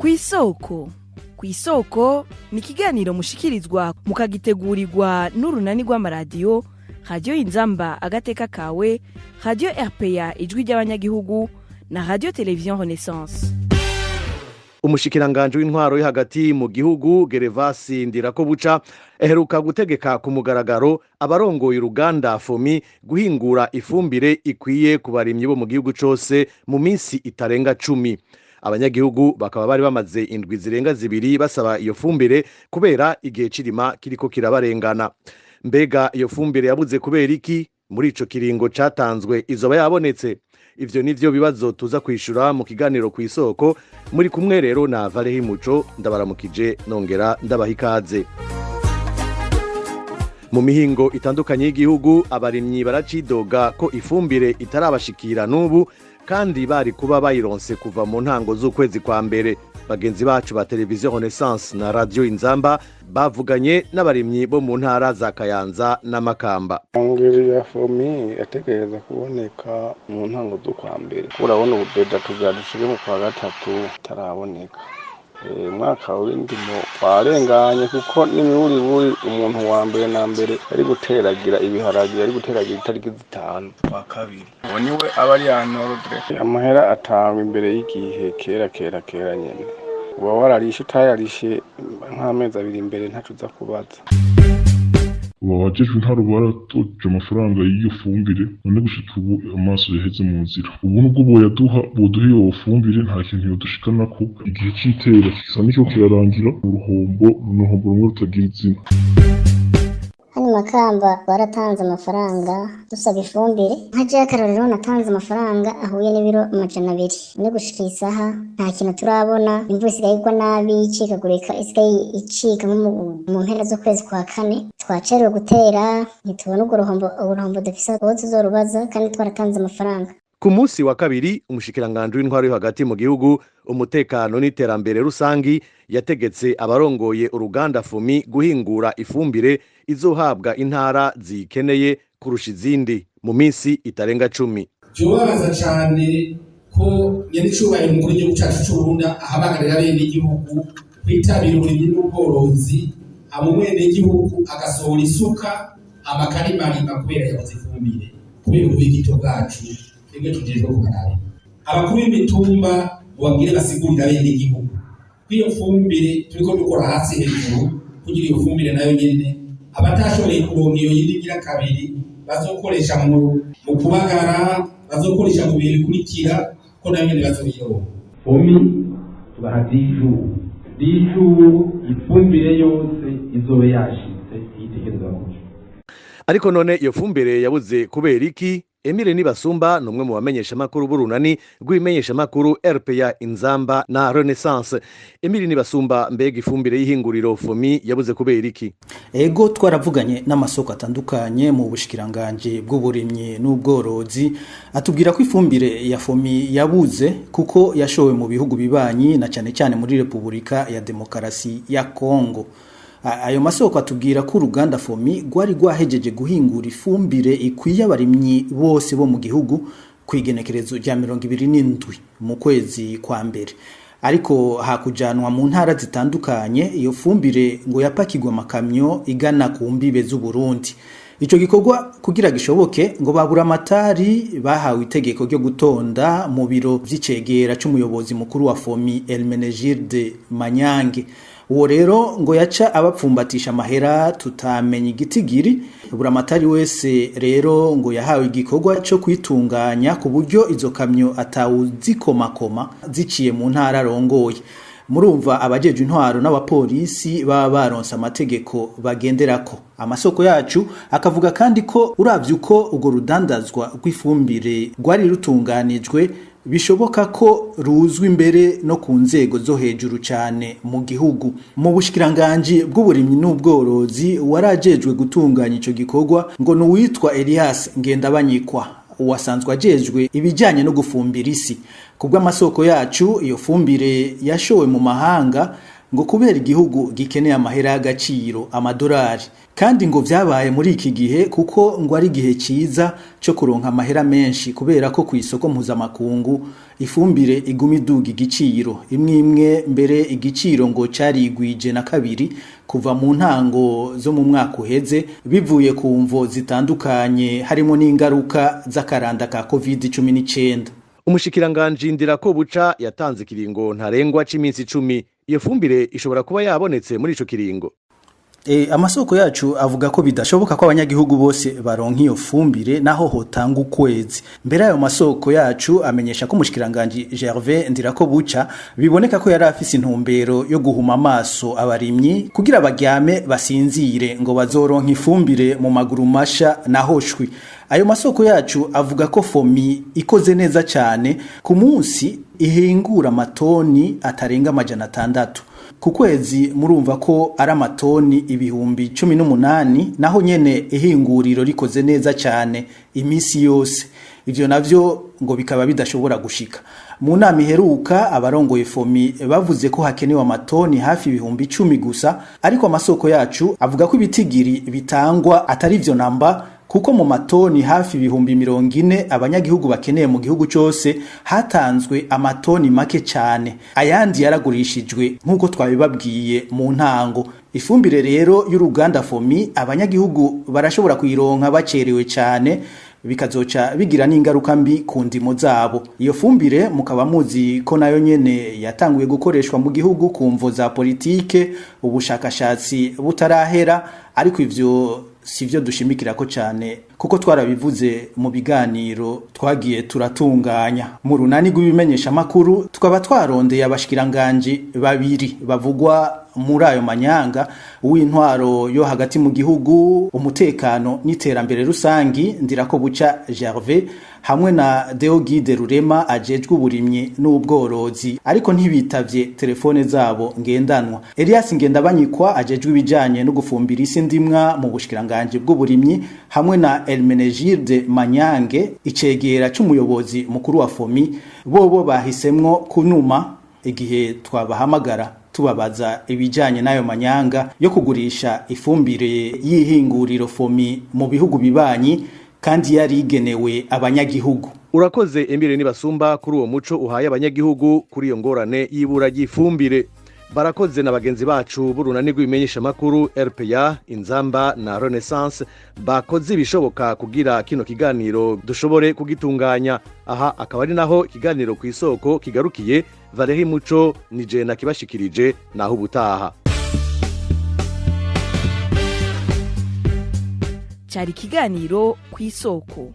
Kw'isoko, kw'isoko ni ikiganiro mushikirizwa mukagitegurirwa n'urunani rw'amaradiyo Radiyo Inzamba Agateka Kawe, Radiyo RPA Ijwi ry'Abanyagihugu na Radiyo Televiziyo Renaissance. Umushikiranganji w'intwaro yo hagati mu gihugu, Gervas Ndirakobuca, aheruka gutegeka ku mugaragaro abarongoye uruganda FOMI guhingura ifumbire ikwiye ku barimyi bo mu gihugu cose mu minsi itarenga 10. Abanyagihugu bakaba bari bamaze indwi zirenga 2 basaba iyo fumbire kubera igihe c'irima kiriko kirabarengana. Mbega iyo fumbire yabuze kubera iki? Muri ico kiringo catanzwe izoba yabonetse? Ivyo nivyo bibazo tuza kwishura mu kiganiro Kw'isoko. Muri kumwe rero na Valehi Muco. Ndabaramukije nongera ndabaha ikaze. Mu mihingo itandukanye y'igihugu, abarimyi baracidoga ko ifumbire itarabashikira n'ubu, kandi bari kuba bayironse kuva mu ntango z'ukwezi kwa mbere. Bagenzi bacu ba Televiziyo Renaissance na Radio Inzamba bavuganye n'abarimyi bo mu ntara za Kayanza n'Amakamba. Engrais ya FOMI yategereza kuboneka mu ntango z'ukwa mbere. Urabona ubu déjà tugira dushike mu kwa gatatu itaraboneka. Umwaka w'indimo warenganye, kuko n'imiburiburi umuntu wa mbere na mbere yari guteragira ibiharage yari guteragira itariki 5 kwa kabiri. Uwo niwe aba ari en ordre. Amahera atangwa imbere y'igihe kera kera kera nyene. Uba wararishe, utayarishe nk'amezi 2 imbere, ntaco uza kubaza. Ubu abajejwe intwaro baratoje amafaranga y'iyo fumbire, none gushika ubu amaso yaheze mu nzira. Ubu nubwo boyaduha, boduha iyo fumbire, nta kintu yodushikanako. Igihe c'itera gisa n'ikiriko kirarangira. Uruhombo n'uruhombo rumwe rutagira izina. Hano Makamba baratanze amafaranga dusaba ifumbire. Nka jewe akarorero, natanze amafaranga ahuye n'ibiro 200. None gushika iyi saha nta kintu turabona. Imvura isigaye igwa nabi, icikagurika, isigaye icika nko mu mpera z'ukwezi kwa kane. Twacerewe gutera, ntitubona urwo ruhombo. Uruhombo dufise uwo tuzorubaza kandi twaratanze amafaranga? Ku munsi wa kabiri, umushikiranganji w'intwaro yo hagati mu gihugu, umutekano n'iterambere rusangi yategetse abarongoye uruganda FOMI guhingura ifumbire izohabwa intara ziyikeneye kurusha izindi mu minsi itarenga 10. Vyobabaza cane ko nyenicubahiro umukuru w'igihugu cacu c'Uburundi ahamagarira abenegihugu kwitabira uburimyi n'ubworozi, hama umwenegihugu agasohora isuka hama akarimarima kubera yabuze ifumbire, kubera ububigito bwacu twebwe tujejwe kubarabira. Abakuru b'imitumba mubabwire basigurire abenegihugu ko iyo fumbire turiko dukora hasi hejuru kugira iyo fumbire nayo nyene abatashoboye kuronka iyo yindi igira kabiri bazokoresha mu kubagara, bazokoresha mu bihe bikurikira, ko nayo nyene bazoyironka. FOMI tubaha 10 jours, 10 jours, ifumbire yose izobe yashitse iyitegerezwa kuja. Ariko none iyo fumbire yabuze kubera iki? Emile Nibasumba ni umwe mu bamenyeshamakuru b'urunani rw'ibimenyeshamakuru RPA Inzamba na Renaissance. Emile Nibasumba, mbega ifumbire y'ihinguriro FOMI yabuze kubera iki? Ego, twaravuganye n'amasoko atandukanye mu bushikiranganje bw'uburimyi n'ubworozi, atubwira ko ifumbire ya FOMI yabuze kuko yashowe mu bihugu bibanyi, na cyane cyane muri Repubulika ya Demokarasi ya Kongo. Ayo masoko atubwira ko uruganda FOMI rwari rwahejeje guhingura ifumbire ikwiye abarimyi bose bo mu gihugu ku igenekerezo rya 27 mu kwezi kwa mbere, ariko hakujanwa mu ntara zitandukanye, iyo fumbire ngo yapakirwa amakamyo igana ku mbibe z'Uburundi. Ico gikorwa kugira gishoboke, ngo babura amatari bahawe itegeko ryo gutonda mu biro vy'icegera c'umuyobozi mukuru wa FOMI, Hermenegilde Manyange. Uwo rero ngo yaca abapfumbatisha amahera tutamenya igitigiri. Buramatari wese rero ngo yahawe igikorwa cyo kwitunganya ku buryo izo kamyo atawuzikomakoma ziciye mu ntara arongoye. Murumva, abajeje intwaro n'abapolisi baba baronse amategeko bagenderako. Amasoko yacu akavuga kandi ko uravye uko urwo rudandazwa rw'ifumbire rwari rutunganijwe, bishoboka ko ruzwi imbere no ku nzego zo hejuru cyane mu gihugu, mu bushikiranganji bw'uburimyi n'ubworozi. Warajejwe gutunganya ico gikorwa ngo ni uwitwa Elias Ngendabanyikwa, uwasanzwe ajejwe ibijyanye no gufumbira isi. Kubw'amasoko yacu, iyo fumbire yashowe mu mahanga Ngo kubera igihugu gikeneye amahera y'agaciro, amadolari. Kandi ngo vyabaye muri iki gihe kuko ngo ari igihe ciza cyo kuronka amahera menshi, kubera ko ku isoko mpuzamakungu ifumbire iguma iduga igiciro imwe imwe. Mbere igiciro ngo carigwije na kabiri kuva mu ntango zo mu mwaka uheze, bivuye ku mvo zitandukanye, harimo n'ingaruka z'akaranda ka COVID-19. Umushikiranganji Ndirakobuca yatanze ikiringo ntarengwa c'iminsi 10. Iyo fumbire ishobora kuba yabonetse muri ico kiringo? Amasoko yacu avuga ko bidashoboka ko abanyagihugu bose baronka iyo fumbire naho hotanga ukwezi. Mbere ayo masoko yacu amenyesha ko umushikiranganje Gervais Ndirakobuca biboneka ko yari afise intumbero yo guhuma amaso abarimyi kugira baryame basinzire, ngo bazoronka ifumbire mu maguru masha naho shwi. Ayo masoko yacu avuga ko FOMI ikoze neza cyane ku munsi ihingura amatoni atarenga 600 ku kwezi. Murumva ko ari amatoni 18,000, naho nyene ihinguriro rikoze neza cyane iminsi yose. Ivyo navyo ngo bikaba bidashobora gushika. Mu nama iheruka, abarongoye FOMI bavuze ko hakenewe amatoni hafi 10,000 gusa, ariko amasoko yacu avuga ko ibitigiri bitangwa atari vyo namba, kuko mu matoni hafi 40,000 abanyagihugu bakeneye mu gihugu cyose hatanzwe amatoni make cyane, ayandi yaragurishijwe nk'uko twabibabwiye mu ntango. Ifumbire rero y'uruganda FOMI abanyagihugu barashobora kuyironka bacerewe cyane, bikazoca bigira n'ingaruka mbi ku ndimo zabo. Iyo fumbire mukaba muzi ko nayo nyene yatanguye gukoreshwa mu gihugu ku mvo za politike, ubushakashatsi butarahera, ariko ivyo sivyo dushimikira ko cyane, kuko twarabivuze mu biganiro twagiye turatunganya mu runani rw'ibimenyesha makuru. Tukaba twarondeye abashikiranganji babiri bavugwa muri ayo manyanga, uw'intwaro yo hagati mu gihugu, umutekano n'iterambere rusangi, Ndirakobuca Gervais, hamwe na Deogide Rurema ajejwe uburimyi n'ubworozi, ariko ntibitavye telefone zabo ngendanwa. Elias Ngendabanyikwa ajejwe ibijanye no gufumbira isi ndimwa mu bushikiranganje bw'uburimyi, hamwe na Hermenegilde Manyange, icegera c'umuyobozi mukuru wa FOMI, bobo bahisemwo kunuma igihe twabahamagara tubabaza ibijanye n'ayo manyanga yo kugurisha ifumbire y'ihinguriro FOMI mu bihugu bibanyi kandi yari igenewe abanyagihugu. Urakoze Emile Nibasumba kuri uwo muco uhaye abanyagihugu kuri iyo ngorane y'ibura ry'ifumbire. Barakoze na bagenzi bacu b'urunani rw'ibimenyesha makuru RPA, Inzamba na Renaissance bakoze ibishoboka kugira kino kiganiro dushobore kugitunganya. Aha akaba ari naho ikiganiro ku isoko kigarukiye. Valerie Muco nije nakibashikirije, naho ubutaha. Cyari ikiganiro ku isoko.